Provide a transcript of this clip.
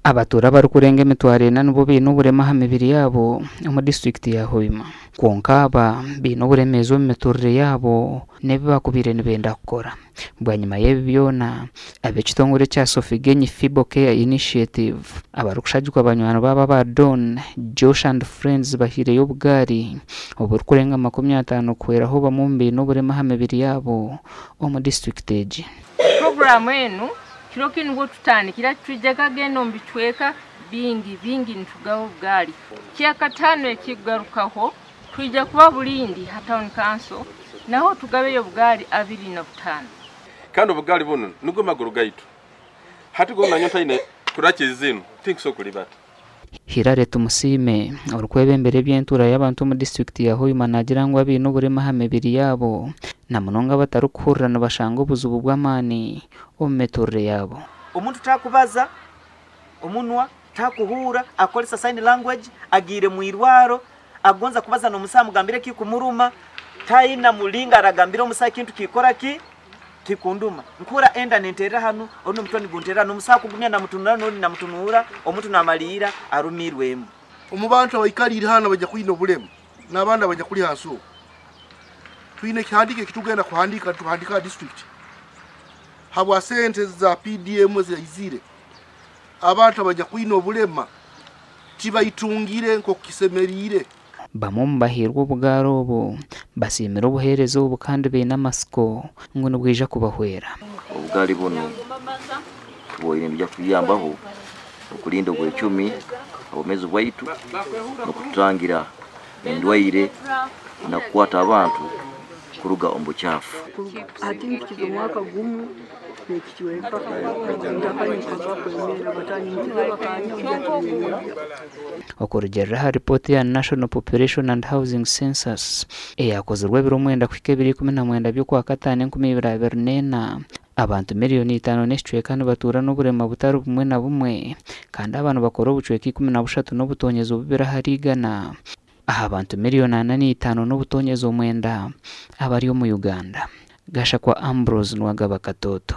Abatuura abarikurenga emitwaro ena nibo baine oburema aha mibiri yaabo omu disiturikiti ya Hoima. Kwonka aba baine oburemeezi omu miturire yaabo n'ebi baakubaire nibenda kukora. Bwanyima y'ebi byona, ab'ekitongore ekya Sofigenyi Fibo Care Initiative abarikushagikwa banywani baabo aba Don, Josh and Friends bahaireyo obugaari oburikurenga 50 kuhweraho bamwe omu baine oburema aha mibiri yaabo omu disiturikiti egi. Puroguraamu enu Kiro kinu nubwo tutandikira twija kagenda omu bicweka bingi bingi nitugaha obugaali. Kyakataano ekikugarukaho twija kuba Bulindi ha Town Council naho tugabeyo obugaali 25. Kandi obugaali bunu nigo maguru gaitu. Hati goona nyowe ntaine kurakizi zinu tinkusobora kulibata. Hillary Tumusiime, orikwebembera eby'entuura y'abantu omu disiturikiti ya Hoima naagira ngu abaine oburema aha mibiri yaabo na munonga abatarikuhurira nibashanga obuzibu bw'amaani omu miturire yaabo. Omuntu takubaza omunwa, takuhuura, akoresa sign language, agiire mwirwaro, agonza kubaza n'omusaho amugambire ekikumuruma, taina mulingo aragambira omusaho ekintu kikora ki? Tikunduma. Nkuhurra enda nenteerera hanu, orundi omutwe nigunteerera hanu, omusaho akugumya namutunura n'ondi namutunuura, omuntu namaliira arumiirwemu. Omu bantu abaikaliire hanu abanyakwine obulemu n'abandi abanyakuli hansi oku, twine ekihandiiko eki tugenda kuhandiika nituhandiika ha disiturikiti habwa sente za PDM eziyaizire, abantu abanyakwine obulema tibaitungire nk'oku kisemeriire. Bamwe omu bahairwe obugaari obu basiimire obuheereza obu kandi baine amatsiko ngu nibwija kubahwera. Obugaari bunu tubwoine nibwija kutuyambaho okurinda obwecumi, obwomeezi bwaitu n'okututangira endwaire nakukwata abantu kuruga omu bukyafu. Hati mpikize omwaka gumu n'ekicweka ntakanyikiriza kwemerera batanyimukirize bakanyongya Okurugiirira aha ripooti ya National Population and Housing Census eyaakozirwe ebiro mwenda kuhika ebiro 19 by'Okwakataano 2024, abantu miriyoni itaano n'ekicweka nibatuura n'oburema butari bumwe na bumwe kandi aba nibakora obucweka 13 n'obutoonyezo bubiri ahari igana aha bantu miriyoni ana n'eitaano n'obutoonyezo mwenda abari omu Uganda. Gashakwa Ambrose Nuwagaba Katoto.